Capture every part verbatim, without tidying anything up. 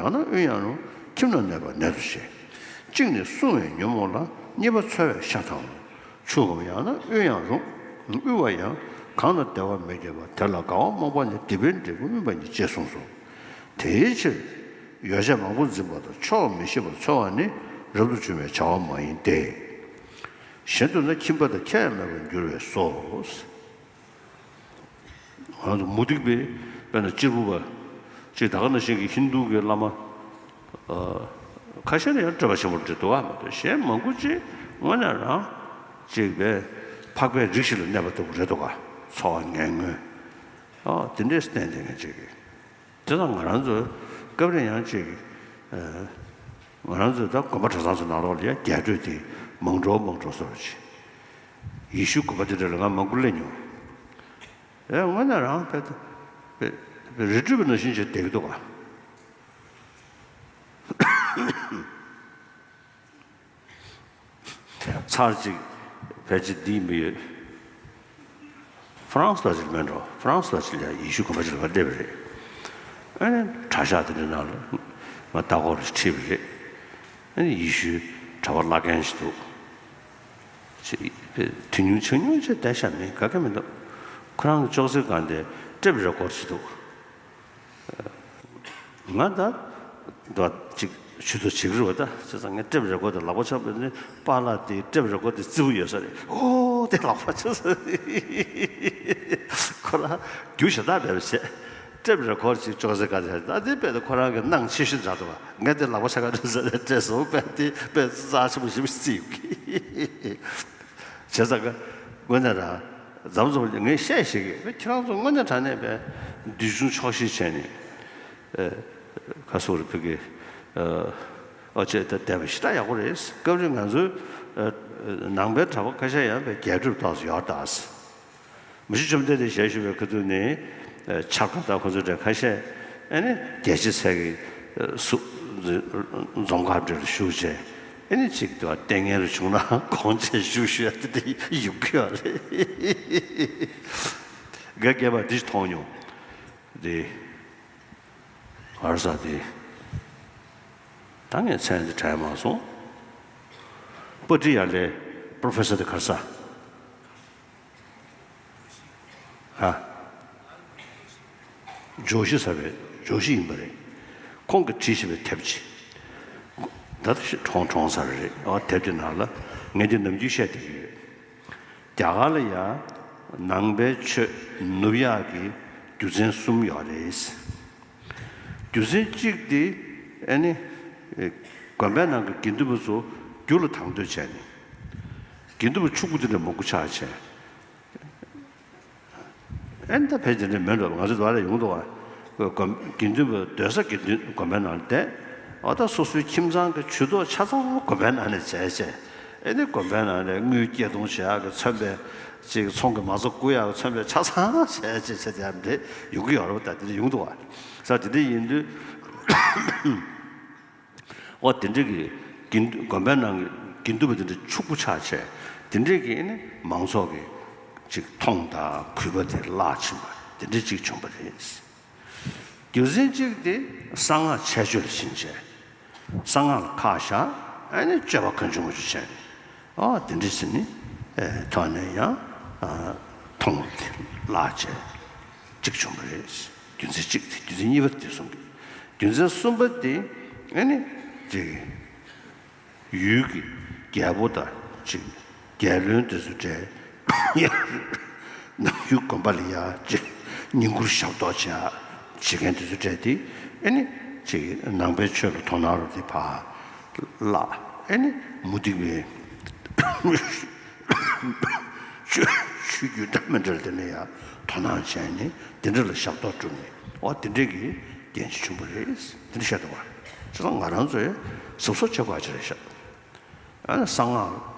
ཡང་ན་དབུལ་ཡང་རུང་། ཁྱིམ་ན་གནས་པ་ནད་དུ་བྱེད། གཅིག་ནི་བསྲུང་བའི་ཉོན་མོངས་ལ། གཉིས་པ་འཚོ་བའི་ཤ་དང་། ཆུ་བོ་ཡང་ན་དབུལ་ཡང་རུང་། དབུལ་བ་ཡང་། གང་ལ་བདེ་བ་མི་འགྱུར་བ། དེ་ ལ་དགའ་བ་མང་པོ་ནི། སྡིག་པའི་འབྲས་བུ་སྨིན་པ་ཉིད། ཅེས་གསུངས་སོ། དེའི་ཕྱིར། ཡོ་བྱད་མང་པོ་འཛིན་པ་དང་། ཆོག་མི་ཤེས་པར་འཚོ་བ་ནི། རབ་ཏུ་བྱུང་བའི་བྱ་བ་མ་ཡིན་ཏེ། གཞན་དུ་ན་ཁྱིམ་པ་དང་ཁྱད་མེད་པར་འགྱུར་བས་སོ། ང་ཚོ་མུ་སྟེགས་པའི་དཔེར་ན་གཅེར་བུ་པ་ཅིག་ད་ག་ནང་བཞིན་གྱི་ཧིན་རྡུ་གི་བླ་མ་ཨ་ཁ་ཤས་ལ་ཡང་སྤྲོས་པ་ཆེན་པོ་འདྲ་འདུག་ག་མ་གཏོགས། གཞན་མང་པོ་ཅིག་དངོས་གནས་རང་ཅིག་པའི་འཕགས་པའི་རིགས་ཤིག་ལ་གནས་པ་ལྟ་བུ་རེད་འདུག་ག་འཚོ་བ་ངན་ངོན། ཨ་དེ་འདྲས་བསྟན་བསྡད་མཁན་ཅིག་གིས། དེ་དང་ང་རང་ཚོ་སྐབས་རེ་ཡང་ཅིག་ཨ་ང་རང་ཚོ་ད་དགོན་པ་གྲྭ་ཚང་ཚོ་ནང་ལོགས་ལ་ཡང་རྒྱས་སྤྲོས་དེ་མང་འགྲོ་མང་འགྲོ་བཟོ་འདྲ་ཅིག་ཡེ་ཤུ་དགོན་པ་དེ་འདྲ་ལ་ང་མང་པོ་སླེབས་མྱོང་། ཨེ་དངོས་གནས་རང་དཔེ་དཔེ་དཔེ་རི་ཁྲོད་པ་ནང་བཞིན་བྱས་བསྡད་ཀྱི་འདུག་ག་ཚར་གཅིག་ཕལ་ཆེར་འདིའི་མི་ཡོད། ཧྥ་རན་སི་པ་ཅིག་མེད་འགྲོ། ཧྥ་རན་སི་པ་ཅིག་ལ་ཡེ་ཤུ་དགོན་པ་ཅིག་ལ་སླེབས་པ་རེད། ཨ་ནི་གྲྭ་ཤག་དེ་འདྲའི་ནང་ལ་ང་ལྟ་སྐོར་ཁྲིད་པ་རེད། ཨ་ནི་ཡེ་ཤུའི་གྲྭ་པ་བླ་རྒན་ཞིག་འདུག་ཅེས་དུས་ཉུང་ཆུང་ཉུང་ཅིག་བསྡད་ཤག་མི་ག་གེ་མི་འདུག་ཁོ་རང་གི་ཅོག་ཙེའི་སྒང་དེ་ཊེབ་རེ་ཀོར་ཅིག་འདུག་ང་ད་འདུག་ཅིག་ཇུས་གཏོགས་བྱེད་ཀྱི་རེད་པ། ད་བྱས་ཙང་ངས་ཊེབ་རེ་ཀོར་དེ་ལག་པ་འཆང་པ་ནི་པཱ་ལགས་དེ་ཊེབ་རེ་ཀོར་དེ་རྩེ་པོ་ཡོད་ས་རེད། ཨོ་དེ་ལག་པ་འཆང་ས་རེད། ཁོ་རང་རྒྱུ་ཞེ་དྲག་མེད་པ་བྱས། ཊེབ་རེ་ཀོར་ཅིག་ཅོག་ཙེ་ག་དེ་ད་དེ་དཔེ་ད་ཁོ་རང་གི་སྣང་ཆེ་ཤོས་འདྲ་འདུག་པ། ངས་དེ་ལག་པ་འཆང་ག་འགྲོ་ས་རེད་སྤྲད་སོང་། དཔེ་དེ་དཔེ་རྩ་ཆེན་པོ་ཞེ་པོ་བརྩིས་ཡོད་ཀི། བྱས་ཙང་ཀ་དངོས་གནས་རང་འཛོམས་འཛོམས་ངས་བཤད་ཤེས་ཀི། ཁྱེད་རང་ཚོ་དངོས་གནས་དྲང་གནས་པའི་འདུལ་བྱུང་ཆོག་ཤེས་བྱས་ནས་ཨེ་ཁ་སོག་རེ་ཕུད་ཀི། ཨོ་ཅེ་ད་བསྡད་པ་ཞེ་དྲག་ཡག་པོ་རེད། སྐབས་རེ་ང་ཚོའི་ནང་པའི་གྲྭ་པ་ཁ་ཤས་ཡང་པའི་རྒྱས་སྤྲོས་ཏོག་ཙམ་ཡོད་ད། མ་གཞི་བཅོམ་ལྡན་འདས་ཞལ་བཞུགས་པའི་ཁ་ཐུག་ནས་ཨ་ཆབ་ཁ་དང་ཁོ་ཚོ་འདྲ་ཁ་ཤས་ཨ་ནི་རྒྱལ་ཕྱི་ཚལ་གྱི་ཨ་སུ་རྫོང་ཁག་འདྲ་ལ་བཞུགས་བྱས་ཨ་ནི་ཅིག་དེ་བ་ལྟས་ངན་རུ་བྱུང་ན་དགོངས་བྱས་བཞུགས་བཞུགས་ཡ་དེ་དེ་ཡོང་གི་ཡོད་རེད། འགའ་སྐྱེས་པ་འདི་ཞིག་མཐོང་མྱོང་། དེ་ཨར་ས་དེ་ད་ངས་མཚན་དེ་དྲན་མ་སོང་། པ་ཏི་ཡ་ལའི་པྲོ་ཕེ་སར་དེ་ག་རེ་ཟ། ཨ། ཇོ་ཤི་ཟེར་བའི་ཇོ་ཤི་ཡིན་པ་རེད། ཁོང་གིས་བྲིས་བཞག་པའི་དེབ་ཅིག་ད་ལྟ་ཞིག་གྲོངས་གྲོངས་ཚར་རེད། ཨ་དེབ་དེ་ནང་ལ་ངས་འདི་ནམ་རྒྱུན་བཤད་བསྡད་ཀྱི་ཡོད། རྒྱ་གར་ལ་ཡ་ནང་པའི་ཆོས་ནུབ་ཡག་གི་རྒྱུ་མཚན་གསུམ་ཡོད་རེད། རྒྱུ་མཚན་གཅིག་དེ་ཨ་ནི་དགོན་པའི་ནང་གི་དགེ་འདུན་པ་ཚོ་རྒྱུ་ལ་དང་དོད་བྱས་ནས་དགེ་འདུན་པ་ཕྱུག་པོ་དེ་འདྲ་མང་པོ་ཆགས་བྱས། ཨེ་ད་ཕལ་ཆེར་འདི་མེད་འགྲོ། ང་ཚོ་དུ་བ་ལ་ཡོང་འདུག་བ། དགོན་དགེ་འདུན་པ་སྡོད་ས་དགེ་འདུན་དགོན་པའི་ནང་བསྡད། འོ་ད་སོ་སོའི་ཁྱིམ་ཚང་གི་ཇུས་གཏོགས་ཆ་ཚང་དགོན་པའི་ནང་ནས་བྱས་བྱས། ཨེ་ནི་དགོན་པའི་ནང་ནས་དངུལ་སྐྱེལ་གཏོང་བྱེད་ཡག་གི་མཚོན་པའི་ཅིག་ཚོང་གི་མ་རྩ་རྐུ་ཡག་གི་མཚོན་པའི་ཆ་ཚང་བྱས་བྱས་བྱས་དེ་ཡང་འདྲེ་ཡོང་གི་ཡོད་རེད་བ། ད་དེ་འདྲ་ཡོང་འདུག་བ། ས་དེ་འདྲ་ཡིན་དུས། ཨོ་དེ་འདྲ་གི་དགེ་འདུན་དགོན་པའི་ནང་གི་དགེ་འདུན་པ་དེ་འདྲ་ཕྱུག་པོ་ཆགས་བྱས། དེ་འདྲ་གི་ཨེ་ནི་མང་ཚོགས་ཀྱི་ཅིག་མཐོང་དང་གུས་པ་དེ་བརླག་ཕྱིན་པ་དེ་འདྲ་ཅིག་བྱུང་བ་རེད། རྒྱུ་མཚན་གཅིག་དེ་གསང་སྔགས་ཆད་གཅོད་ལ་ཕྱིན་བྱས། གསང་སྔགས་ལ་ཁག་བཞག་ཨེ་ནི་སྤྱོད་པ་གང་བྱུང་བ་ཞིག་བྱས་ནས། ཨོ་དེ་འདྲ་ཟེར་ནས་ཨེ་ཐོག་ནས་ཡང་ཨ་མཐོང་བ་དེ་བརླག་བྱས་ཅིག་བྱུང་བ་རེད། རྒྱུ་མཚན་གཅིག་དེ། རྒྱུ་མཚན་གཉིས་པ་དེ་གསུང་གི། རྒྱུ་མཚན་གསུམ་པ་དེ་ཨེ་ནི་ཅིག་ཡུལ་གྱི་རྒྱལ་པོ་དང་ཅིག་རྒྱལ་བློན་དེ་ཚོ་གྲས་ནམ་རྒྱུན་དགོན་པ་ལ་ཡ་ཅིག་བསྙེན་བཀུར་ཞབས་ཏོག་བྱེད་བྱེད་མཁན་དེ་ཚོ་གྲས་དེ་ཨེ་ནི་ཅིག་ནང་པའི་ཆོས་ལ་དོ་སྣང་རོགས་དེ་ཕར་བརླག་ཨེ་ནི་མུ་སྟེགས་པའི་ཆོས་ཆོས་བརྒྱུད་འདྲ་མི་འདྲ་དེ་ནས་ཡང་དོ་སྣང་བྱས་ནས་དེ་འདྲ་ལ་ཞབས་ཏོག་བསྒྲུབས་ནས། འོ་དེ་འདྲ་གི་རྐྱེན་ཅིག་བྱུང་བ་རེད། དེ་འདྲ་བཤད་འདུག་བ། བྱས་ཙང་ང་རང་ཚོས་གཟབ་གཟབ་བྱེད་དགོས་ཅིག་རེད་ཤག་ཨ་ནི་གསང་སྔགས་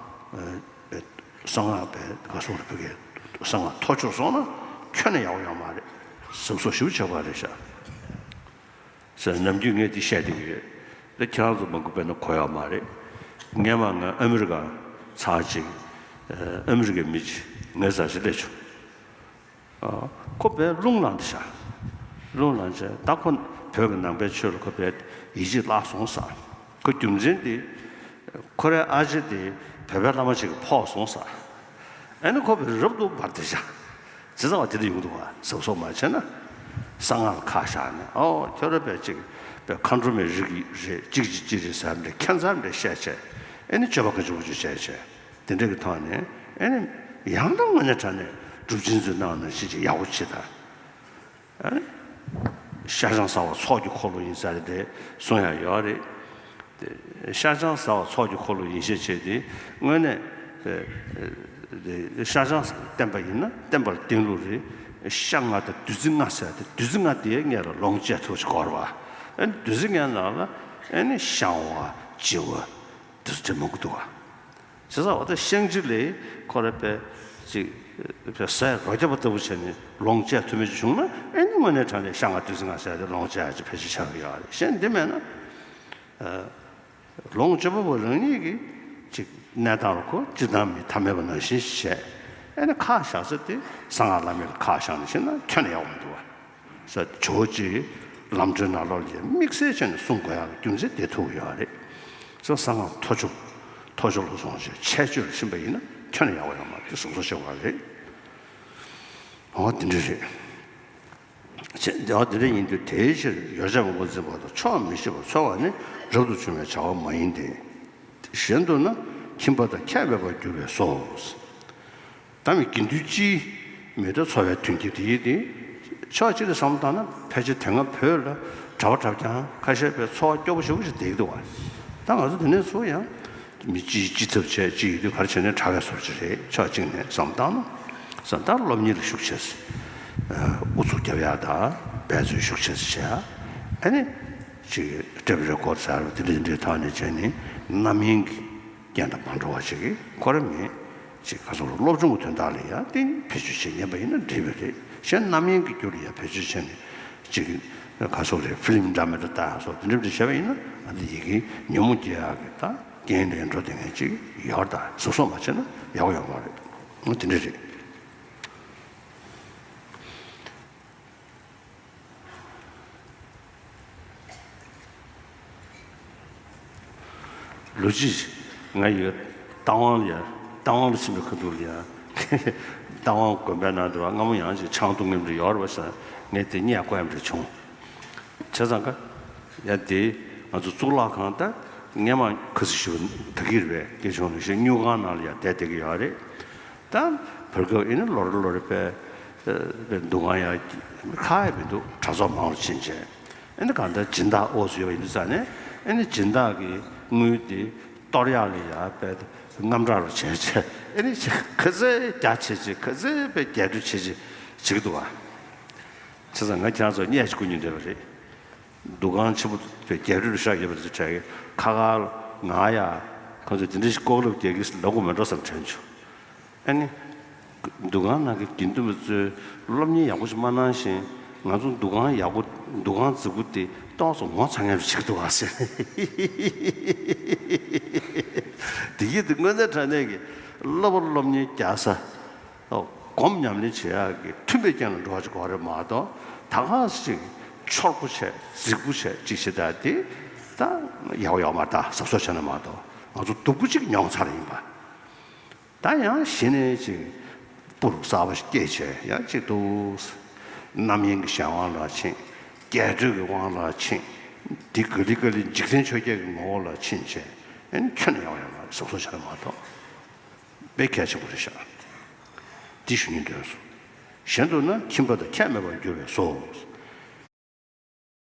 ཨ་གསང་སྔགས་པའི་ག་སོགས་ལ་ཕ་གིའི་གསང་སྔགས་ཐོ་ཅོག་སོང་ན་ཁྱོན་ནས་ཡག་པོ་ཡོད་མ་རེད། གཟབ་གཟབ་ཞེ་པོ་བྱེད་དགོས་རེད་ཤག་ཟེར་ནམ་རྒྱུན་ངས་འདི་བཤད་བསྡད་ཀྱི་ཡོད། དེ་ཁྱེད་རང་ཚོ་མང་པོ་དཔེར་ན་གོ་ཡོད་མ་རེད། སྔན་མ་ང་ཨ་མི་རི་ཀ་ཚར་གཅིག་ཨ་མི་རི་ཀའི་མི་གཅིག་ངའི་རྩར་ཅིག་སླེབས་བྱུང་། ཨ་ཁོ་དཔེ་རླུང་ལངས་བསྡད་ཤག་རླུང་ལངས་བྱས་ད་ཁོ་བོད་ཀྱི་ནང་པའི་ཆོས་ལ་ཁོ་དཔེ་ ཡིད་ཆེས་བརླག་སོང་ས། ཁོ་རྒྱུ་མཚན་དེ། ཁོ་རའི་ཨ་ཅེ་དེ་བོད་པའི་བླ་མ་ཞིག་གིས་ཕོག་སོང་ས། ཨ་ནི་ཁོ་བོད་རབ་ཏུ་འབར་དེ་བཞག་ཇི་ལྟ་བ་དེ་འདྲ་ཡོང་འདུག་བ། གཟབ་གཟབ་མ་བྱས་ན། གསང་སྔགས་ལ་ཁག་བཞག་ནས་ཨོ་ཁྱོད་ར་བས་ཅིག་བས་མཁའ་འགྲོ་མའི་རིགས་རེད་ཅིག་ཅིག་ཅིག་རེད་ཟེར་འདྲ་ཁྱད་མཚར་འདྲ་བཤད་བྱས། ཨ་ནི་སྤྱོད་པ་ག་ཅུ་ག་ཅུ་བྱས་བྱས། དེ་འདྲ་གི་ཐོག་ནས་ཨ་ནི་ཡང་དང་དངོས་གནས་དྲང་གནས་སྒྲུབ་ཆེན་ཚོས་གནང་ནང་བཞིན་ཅིག་ཡག་པོ་བྱེད་དང་། ཨ་ནི། ཤ་ཆང་ཟ་བ་ཚོགས་ཀྱི་འཁོར་ལོ་ཡིན་ཟེར་དེ་གསུང་ཡ་ཡོད་རེད། དེ་ཤ་ཆང་ཟ་བ་ཚོགས་ཀྱི་འཁོར་ལོ་ཡིན་ཤས་ཆེ་དེ་དངོས་གནས། དེ་ཤ་ཆང་བསྟེན་པ་ཡིན་ན་བསྟེན་པ་ལ་བརྟེན་ལུགས་རེད། ཤ་ལྔ་དང་བདུད་རྩི་ལྔ་ཟེར་དེ་བདུད་རྩི་ལྔ་དེའི་སྔོན་ལ་ལོངས་སྤྱད་ཐུབ་ཅིག་དགོས་རེད་བ། ཨ་ནི་བདུད་རྩི་ལྔའི་ནང་ལ་ཨ་ནི་བཤང་བ་གཅི་བ་དེ་ཚོ་དེ་མང་པོ་འདུག་བ། བྱས་ཙང་འོ་ད་བཤང་གཅི་ལས་ཁོ་ར་པས་ཅིག་པས་ཟས་རོ་བརྒྱབ་པ་ལྟ་བུ་བྱས་ནས་ལོངས་སྤྱད་ཐུབ་མེད་ཅིག་བྱུང་ན་ཨེ་ནི་དངོས་གནས་དྲང་གནས་ཤ་ལྔ་བདུད་རྩི་ལྔ་ཟས་དེ་ལོངས་སྤྱད་ཡ་ཅིག་ཕལ་ཆེར་ཆགས་ཀྱི་ཡོད་རེད། གཞན་འདི་མེད་ན། ལོངས་སྤྱོད་པ་པོ་རང་ཉིད་ཀྱི་ཅིག་གནས་སྟངས་ལ་ཁོ་སྤྱིར་བཏང་མི་ཐ་མལ་པ་ནང་བཞིན་བྱས། ཨེ་ནི་ཁག་བཞག་ས་དེ་གསང་སྔགས་བླ་མེད་ལ་ཁག་བཞག་ནས་བྱས་ན་ཁྱོན་ནས་ཡག་པོ་མི་འདུག་བ། ས་ཇོ་བོ་རྗེས་ལམ་སྒྲོན་ནང་ལོགས་ལ་དམིགས་བསལ་བྱས་ནས་གསུང་དགོས་ཡག་ལ་རྒྱུ་མཚན་དེ་ཐུག་ཡོད་རེད། ས་གསང་སྔགས་མཐོ་ལྕོག་མཐོ་ལྕོག་ལ་སོང་བྱས་ཆད་གཅོད་ལ་ཕྱིན་པ་ཡིན་ན་ཁྱོན་ནས་ཡག་པོ་ཡོད་མ་རེད། གཟབ་གཟབ་བྱེད་དགོས་རེད། འོ་དེ་འདྲ་རེད། བྱས་འོ་དེ་འདྲ་ཡིན་དུས་དེའི་ཕྱིར་ཡོ་བྱད་མང་པོ་འཛིན་པ་དང་ཕྱོགས་མི་ཤེས་པར་འཚོ་བ་ནི་རབ་ཏུ་བྱུང་བའི་བྱ་བ་མ་ཡིན་ཏེ། གཞན་དུ་ན་ཁྱིམ་པ་དང་ཁྱད་མེད་པར་འགྱུར་བས་སོ། ད་མི་དགེ་འདུན་སྤྱིའི་མི་དང་འཚོ་བའི་དོན་གྱི་དེ་ཡིན་ཏེ། ཕྱོགས་གཅིག་ནས་བསམ་བློ་བཏང་ན་ཕལ་ཆེར་དེ་སྔ་བོད་ལ་གྲྭ་པ་གྲྭ་རྐྱང་ཁ་ཤས་པའི་འཚོ་བ་སྐྱོ་པོ་ཞེ་པོ་ཞིག་བསྡད་ཀྱི་འདུག་བ། ད་ང་ཚོ་དེ་ནས་ཚུར་ཡང་མི་སྤྱིའི་སྤྱི་ཐབས་བྱས་སྤྱི་ཡོད་དུས་ག་རེ་བྱས་ནས་གྲྭ་བའི་བཟོ་ཅིག་རེད། ཕྱོགས་གཅིག་ནས་བསམ་བློ་བཏང་ན། བསམ་བློ་སློབ་གཉེར་ལ་ཤུགས་ཆེ་ཙམ། ཨུ་ཚུགས་རྒྱབ་ཡག་དང་འབད་རྩོལ་ཤུགས་ཆེ་ཙམ་བྱེད་ཡག་ཨ་ནི། ཅིག་སྤྲད་པའི་རེ་སྐོར་ཟེར་བ་དེ་འདྲ་དེ་འདྲའི་ཐོག་ནས་བྱས་ནས་རྣམ་གཡེང་གི་རྐྱེན་དང་མ་འགྲོ་བ་ཞིག་གིས་ཁོ་རང་མི་ཅིག་ག་ཚོད་སློབ་སྦྱོང་གི་དོན་དག་ལ་ཡང་ཏིང་བེད་སྤྱོད་བྱེད་ཉན་པ་ཡིན་ན་འགྲིག་པ་རེད། གཞན་རྣམ་གཡེང་གི་རྒྱུ་ལ་ཡང་བེད་སྤྱོད་བྱས་ནས་ཅིག་ག་ཚོད་རེད། ཧྥི་ལིམ་འདྲ་མི་འདྲ་ལྟ་སོགས་དེ་འདྲ་འདྲ་བྱས་པ་ཡིན་ན་ཨ་ནི་ཡི་གེ་ཉོན་མོངས་སྐྱེ་ཡག་གི་ད་རྐྱེན་ལས་འགྲོ་བསྡད་མཁན་ཅིག་ཡོད་རེད། ད་གཟབ་གཟབ་མ་བྱས་ན་ཡག་པོ་ཡོད་མ་རེད། འོ་དེ་འདྲ་རེད། ལོ་གཅིག་ང་ཡི་རྟ་དབང་ལ་ཡ། རྟ་དབང་ལ་ཕྱིན་པའི་ཁ་ཐུག་ལ་ཡ། རྟ་དབང་དགོན་པའི་ནང་དུ་བ་སྔ་མོ་ཡང་ཅིག་ཆང་འཐུང་མཁན་རེ་ཡོད་རེད་པ་ཟེར། ངས་དེ་རྙེད་དགོས་ཡ་རེ་བྱུང་། བྱས་ཙང་ཀ་ཡ་དེ་ང་ཚོ་གཙུག་ལག་ཁང་ད་སྔས་མ་ཁ་སང་ཞུ་བ་ད་གི་རེད་པས། སྐད་ཆུང་ལ་ཞེས་སྨྱུག་ཁང་ནང་ལ་ཡ་བསྡད་བསྡད་ཀྱི་ཡོད་རེད། ད་བར་སྐབས་ཨེ་ནི་ལོ་རེ་ལོ་རེ་པས་པས་འདུ་ཁང་ཡང་ཁག་ཡ་མི་འདུག་གྲྭ་ཚོགས་མང་རུ་ཕྱིན་བྱས། ཨེ་ནི་གང་ལྟར་སྦྱིན་བདག་ཨོ་ཙི་ཡོད་པ་ཡིན་དུས་ཙང་ནས་ཨེ་ནི་སྦྱིན་བདག་གི་དངུལ་དེ་གཏོར་ཡག་ལ་ཡ་པས་དངངས་སྐྲག་རུ་བྱས་བྱས་ཨེ་ནི་ག་ཚད་རྒྱ་ཆེ་ཆེ་ག་ཚད་པས་རྒྱས་སྤྲོས་ཆེ་ཆེ་བྱེད་ཀྱི་འདུག་བ། བྱས་ཙང་ང་ཁྱེད་རང་ཚོ་བརྙས་ཤིག་བསྐུར་སྙིང་འདོད་པ་རེད། འདུ་ཁང་ཆེན་པོ་དེ་རྒྱ་རིགས་ཤག་ཡོད་པ་དེ་ཚོ་གྲས་ཀྱི་ཁ་ཁ་ང་ཡ་ཁོང་ཚོ་དེ་འདྲ་ཞིག་ལྐོག་ལབ་རྒྱག་གི་ལབ་དགོས་མེད་འགྲོ་བསམ་དྲན་བྱུང་། ཨ་ནི། འདུ་ཁང་ནང་གི་དགེ་འདུན་པ་ཚོས་སློབ་གཉེར་ཡག་པོ་ཞིག་མ་གནང་བཞིན་ང་ཚོ་འདུ་ཁང་ཡག་པོ་འདུ་ཁང་རྫིག་པོ་དེ་ཏོག་ཙམ་ངོ་ཚ་མཁན་རུ་ཆགས་འདུག་ཨ་ཟེར། དེ་གི་དེ་དངོས་གནས་དྲང་གནས་ཀྱི་བསླབ་པ་སློབ་གཉེར་རྒྱག་ས། སྒོམ་ཉམས་ལེན་བྱེད་ཡག་གི་མཐུན་པའི་རྐྱེན་ལ་འགྲོ་བ་ཅིག་དགོས་རེད་མ་གཏོགས་ད་ག་ཟེ་ཅིག་འཆོར་པོ་བྱས་རྫིག་པོ་བྱས་ཅིག་བྱེད་ད་དེ་ད་ཡག་པོ་ཡོད་མ་རེད། ད་གཟབ་གཟབ་བྱས་ན་མ་གཏོགས་ང་ཚོ་སྡུག་པོ་ཅིག་མྱོང་ཚར་ཡིན་པ། ད་ཡང་གཞི་ནས་ཅིག་སྤུ་རུ་གསར་པ་ཞིག་སྐྱེས་བྱས་ཡང་ཅིག་ཏུ། རྣམ་གཡེང་གི་གཞན་དབང་ལ་ཕྱིན། རྒྱས་སྤྲོས་ཀྱི་དབང་ལ་ཕྱིན། འདི་ག་ལི་ག་ལི་འཇིག་རྟེན་ཆོས་བརྒྱད་ཀྱི་ངོ་བོ་ལ་ཕྱིན་བྱས་ཨེ་ནི་ཁྱོན་ནས་ཡག་པོ་ཡོད་མ་རེད། གཟབ་གཟབ་བྱས་ན་མ་གཏོགས། དཔེ་གལ་ཆེན་པོ་རེད་ཤག་འདི་ཞུ་སྙིང་འདོད་སོང་། གཞན་དུ་ན་ཁྱིམ་པ་དང་ཁྱད་མེད་པར་འགྱུར་བས་སོ།